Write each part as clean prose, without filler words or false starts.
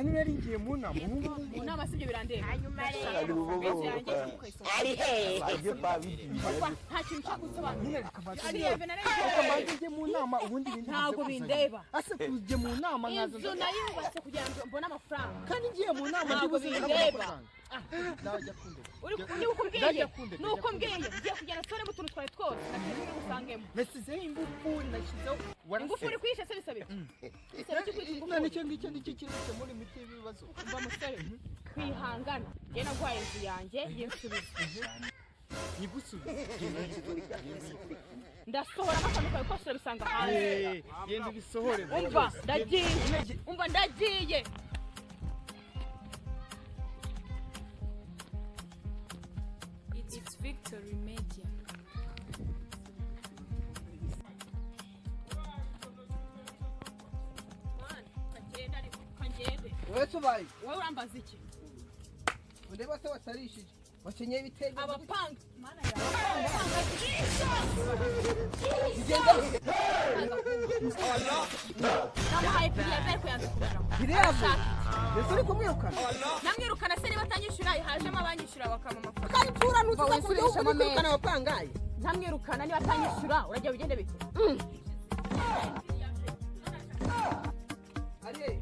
Kandi nari ngiye mu nama ubu ngubu. Mu nama si ibyo birandeba. Hanyuma Ndashaka rero amafaranga y'inzu yanjye mukayisohora. Ari hehe? Umva, nta kintu ushaka gusobanura. Nyine reka mbanze Pirive narayishyuye. Reka mbanze njye mu nama, ubundi ibindi bize Ntabwo kuza. bindeba. Ase kujya mu nama nkaza Inzu nayubatse kugira ngo mbone amafaranga. Kandi ngiye mu nama Ntabwo ndibuze nabona bindeba. amafaranga. Ndajya kundeka. Uri ni uko umbwiye. Ndajya kundeka. Ni uko umbwiye. Ngiye kugenda nsoremo utuntu twawe twose nashyize usangemo. Nasizeho ingufuri, nashyizeho. Ingufu uri kuyisha se bisaba iki? Bisaba iki kwica None ingufuri? icyo ngicyo nicyo kiri gukemura imiti y'ibibazo. Umva musore, kwihangana. Njye naguhaye inzu yanjye, yinsubize. Nyigusubize. Ndasohoramo akantu kawe kose, urabisanga hanze. Genda ubisohore. Umva, ndagiye. Umva, ndagiye. It's Victory Media. Mwana, kagende ariko kagende. Wowe tubaye. Wowe urambaza iki? Ureba se watarishije, wakenyeye ibitenge. Abapanga mana yawe, abapanga. Bigenda. Namuhaye pirive ariko yanze kujamo. Bireba mbese uri kumwirukana? Namwirukana se niba atanyishyura? Hajemo abanyishyura bakampa amafaranga. Kandi tura ntuza Umva, ku gihugu wisubirishamo uri kwirukana menshi. abapangayi. Ntamwirukana, niba atanyishyura urajya bigende bite? Ari he?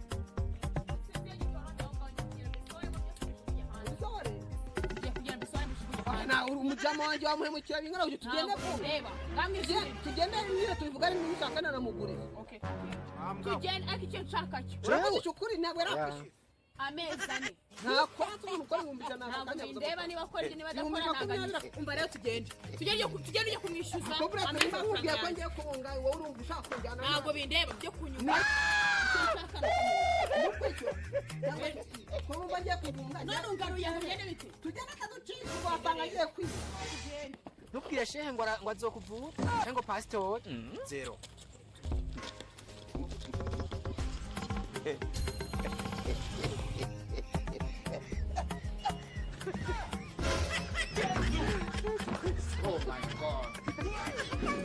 Ubisohore. Na umujama wanjye wamuhemukira bingana gutyo? Tugende vuba. Reba, ngamwishyure. Tugende nyine tubivugane, niba ushaka nanamugurira. Tugende, ariko icyo nshaka cyo Uravugisha ukuri, ntabwo yarakwishyura? Amezi 4. Ntakora umuntu ukora 100,000 aka Ntabwo kanya. bindeba niba akora ibyo, niba Ibihumbi adakora ntabwo makumyabiri. anyishyura. Umva rero, tugende, tugende ujye kumwishyuza Kobra amezi nimba nkubwiye amafaranga ko yanjye. ngiye kubunga, wowe urumva ushaka kunjyana? Ntabwo bindeba byo kunyuma, icyo nshaka ni ukumwishyura. Ntukwishyura cyangwa ko wumva ngiye kubunga? None ungaruye aho, bigende bite? Tugende akaducika, wasanga ngiye kwiba. Tugende. Ntubwire shehe ngo ngo azokuvura cyangwa ngo pasitori zero. Oh my God.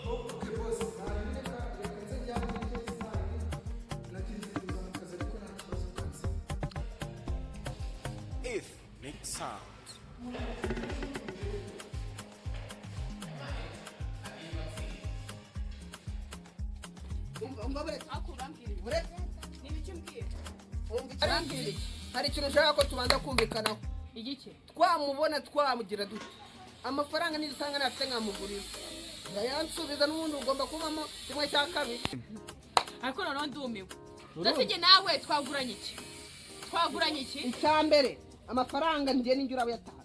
Okay boss, reka reka nze njyane neza, nagiye kuza mu kazi ariko nta kibazo kanze. If makes sound. Umva, buretse. Ariko urambwira ibi? Buretse. Ni ibiki umbwira? Umva icyo, hari ikintu ushaka ko tubanza kumvikanaho. Igiki? Twamubona twamugira dute? Amafaranga nidusanga ntafite nkamugurira, urayansubiza n'ubundi ugomba kubamo kimwe cya kabiri. Ariko noneho ndumiwe. Ndetse njye nawe twaguranye iki? Twaguranye iki? Icya mbere, amafaranga njye ninjye uraba uyatanga.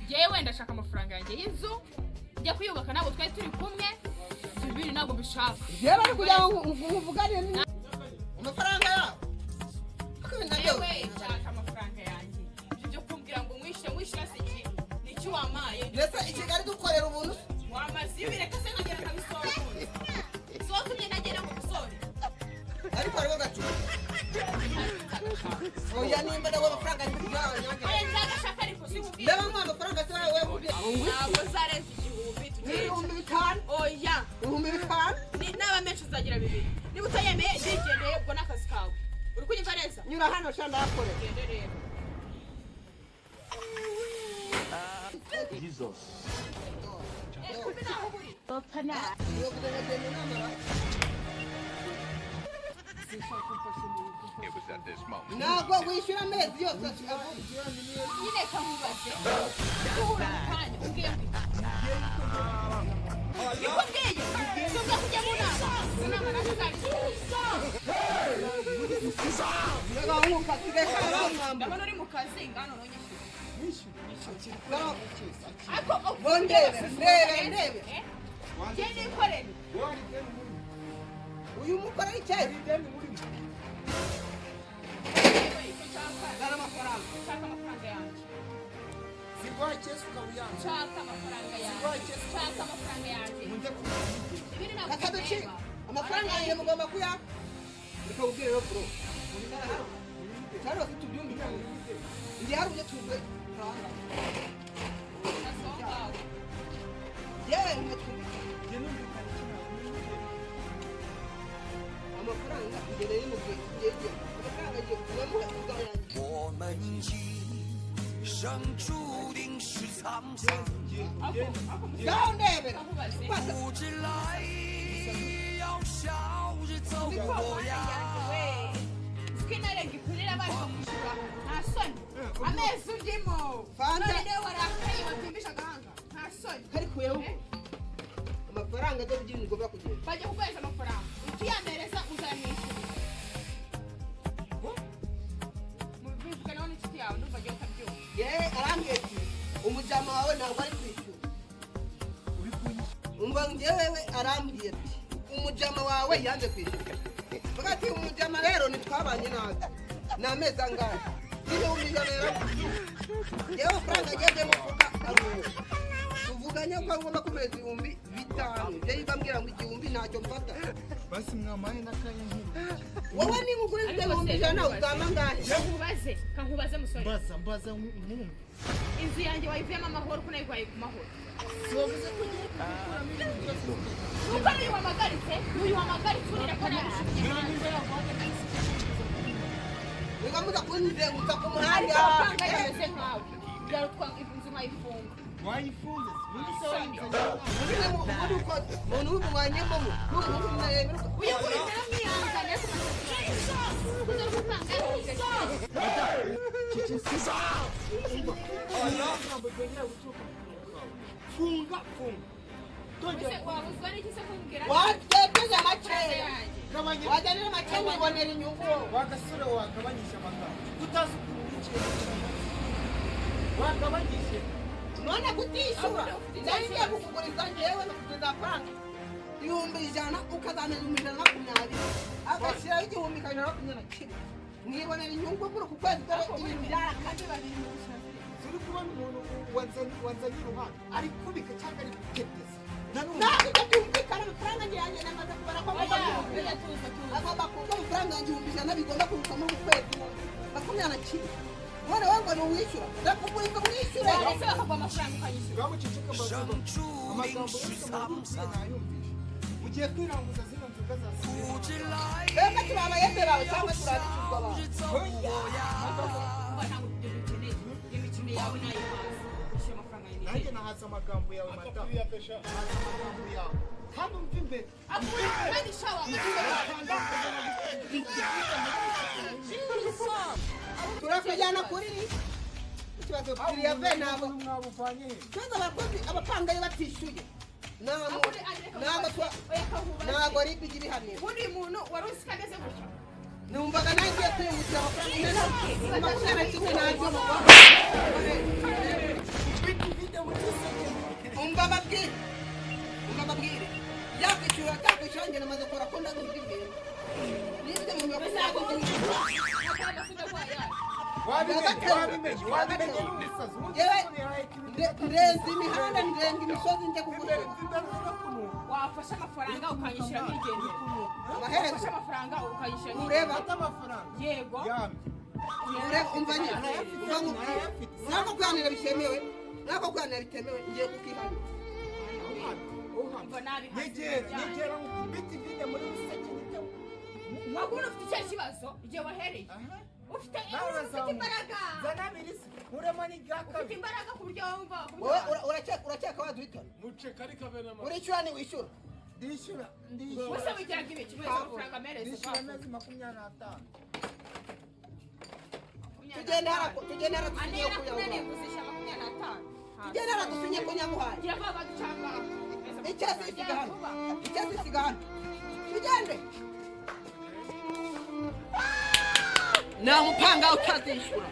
Njyewe ndashaka amafaranga yanjye y'inzu, njya kuyubaka ntabwo twari turi kumwe. Ibyo ntabwo mbishaka. Njyewe bari kugira ngo muvugane amafaranga yabo. Yewe, nshaka amafaranga yanjye. Ibyo byo kumbwira ngo mwishyure, mwishyure se iki? Ni iki wampaye? Mbese i Kigali dukorera ubuntu? Wamaze iyo ubireka se nkagera nkabisora? Si wowe utumye ntagera mu busore? Ariko hariho gacupa. Oya, nimba nawe amafaranga ari kuri yawe nyange. Oya, nzagashaka, ariko sinkubwiye. Ndaba muha amafaranga se wowe ubwiye? Ntabwo zarenze 1000. Ni Tugende. 5000. Oya. 5000. Ni naba menshi uzagira bibiri. Niba utayemeye ndigendeye, ubwo ni akazi kawe. Uri kunyumva neza? Nyura hano sha, ndahakorera. Gende rero. Jesus. Eh, kumbe naho uri. Iyo kugenda genda inama ra. It was at this moment. Ntabwo wishyura amezi yose avuga. Nyine kamubaze, duhura mu kanya, umbwiye ngo iki? Niko mbwiye si ubwo kujya mu nama, izo nama nazo zari. Nkuka sigaye karamwambura. Ndabona uri mu kazi, ngano nonyishyura. Ariko Ngo ndebe, ndebe, ndebe. Njye nikorere. Uyu mukora icyayi. Yewe, icyo nshaka. Zana amafaranga. Nshaka amafaranga yanjye. Ziguha kesi ukaba uyanze. Nshaka amafaranga yanjye. Nshaka amafaranga yanjye. Ibindi ntabwo Akaducika. bindeba. Amafaranga yanjye mugomba kuya. Reka ubwire rero bro. Cyangwa se tubyumvikane. Njye hari uburyo tuvuge. Amafaranga. Aho ngaho. Yewe ngatwumvikana. Njye numvikana iki nawe? Amafaranga imbere y'umubyeyi yegeye. Amafaranga agiye kuyamuha uzayanjye. 我们一生注定是沧桑， Ako Ngaho ndebera. Nkubaze. Kwasa 不知来要笑着走过呀。 Siko intare ikurira abana bakwishyura, nta soni? Amezi urimo. Fanta. None warakaye, wabyimbisha agahanga, nta soni? Karikuyeho. Eh? Amafaranga azo kugira ngomba kugenda. Bajya kuguhereza amafaranga, utuyamereza uzayamwishyura. Mubivuganaho n'inshuti yawe, ndumva agiye utabyumva. Yewe arambwiye ati umujama wawe ntabwo ari kwishyura. Uri kunyishyura? Umva, njyewe arambwiye ati umujama wawe yanze kwishyura. Vuga ati umujama rero ntitwabanye nabi, ni amezi angahe? 100,000 rero. Njyewe amafaranga ageze mu mufuka ari uwo tuvuganye ko agomba kumeza 5000. Ibyo yibambwira ngo 1000 ntacyo mfata. Basi mwamaye n'akanya nkiruhuke. Wowe niba ugura 100,000 uzama angahe? Nkubaze, kankubaze musore. Mbaza, mbaza nkumve. Inzu yanjye wayivuyemo amahoro, ko nayiguhaye ku mahoro? Si wavuze ko ugiye kugukuramo ibintu byose? Nuko n'uyu wamagaritse, n'uyu wamagaritse urira ko nabishukiye hanze. Nimba yaguhagaritse. Niba muza kunzengutsa ku muhanda. Ariko amafaranga yameze nkawe byarutwa inzu nkayifunga. Wayifunze se ubundi se wayinzanye? Ubundi ubundi uko umuntu w'umubanyemo mu n'umuhungu mwemera. Uyu nguyu naramwihangane, ariko kuza gutanga. Ijambo ryongera guturuka mu kanwa kawe, funga, funga. Ese wabuzwa n'iki se kumbwira? Watweteze makeya. Yanjye. Gabanya. Wajyanira make mwibonera inyungu. Wa gasore, wagabanyije amagambo, utazi ukuntu winjiye mu kintu, wagabanyije. None kutishyura, nari ngiye kukuguriza njyewe nakuguriza amafaranga 100,000, ukazamenya 120,000, agashyiraho 1121, mwibonera inyungu muri uku kwezi. Dore ibintu byarakaze. Turi kubona umuntu wanzanye iruhande ari kubika cyangwa ari guteteza. Ntabwo ibyo byumvikana. Amafaranga nge yanjye namaze kubara ko agomba Oya, kuza. oya, tuza, tuza. Agomba kuza amafaranga yanjye 100,000, bigomba kuruka muri uku kwezi 21. None wowe ngo ntiwishyura, ndakuguriza umwishyure. Ese bakaguha amafaranga ukanyishyura? Bwamuceceka. 生 Amagambo 注定 amagambo 是 yose 沧 mubwiye 桑， nayumvishe. Ugiye kwiranguza zino nzoga za 不知来 Twebwe turi abayede bawe cyangwa turi abicuruzwa bawe? 日走过呀。 Umva, ntabwo ibyo dukeneye. Imikino yawe nayihaze, ishyura amafaranga yanjye. Nanjye nahaze amagambo yawe, madamu, nahaze amagambo yawe kandi umva imbere. Akura kandi shawa. Turakujyana kuri ikibazo kiriya ve ntabwo Mwabuvanye he? Ikibazo abakozi abapangayi batishyuye ntabwo ntabwo Oya, kahubaze. Ntabwo ari ibyo ibihanira. Ubundi uyu muntu wari uzi ko ameze gutya? Numvaga nawe ngiye kwiyungukira amafaranga 21 ntabyo. Umva ababwire, umva ababwire, yakwishyura atakwishyura, njye namaze kubara ko ndaguha ibintu n'ibyo mu 20. Wabimenye, wabimenye, wabimenye n'umusazi ubundi. Yewe, yahaye ikintu. Ndenze imihanda, ndenga imisozi, njya Imbere kugura. imbere urakunuka. Wafashe amafaranga ukanyishyura nk'igendera. Amaherezo Wafashe amafaranga ukanyishyura Ureba. Fata amafaranga. Yego. Yambye. Ureba, umva nyine, umva nkubwire, ntabwo kuganira bitemewe, ntabwo kuganira bitemewe, ngiye kukihanira. Umva nabi. Nyegera, nyegera nkubite ivide muri ruseke nite. Wabona ufite icyo kibazo igihe wahereye. Aha. Ufite Nawe ufite urazamuka. imbaraga. Zana abiri se nkuremo n'irya Ufite kabiri. imbaraga ku buryo wumva Wowe urakeka waduhitana? Urishyura ntiwishyura? Ndishyura, ndishyura. Gusa wigiraga ibiki mwese amafaranga amereze? Ndishyura amezi 25. Tugende hara, tugende hara dusinye Anera ko kumwe nyaguhaye. niguzisha 25. Tugende hara dusinye ko nyaguhaye. Gira vuba baducanga. Icyasi isiga hano, icyasi isiga hano, tugende. Nta mupanga utazishyura.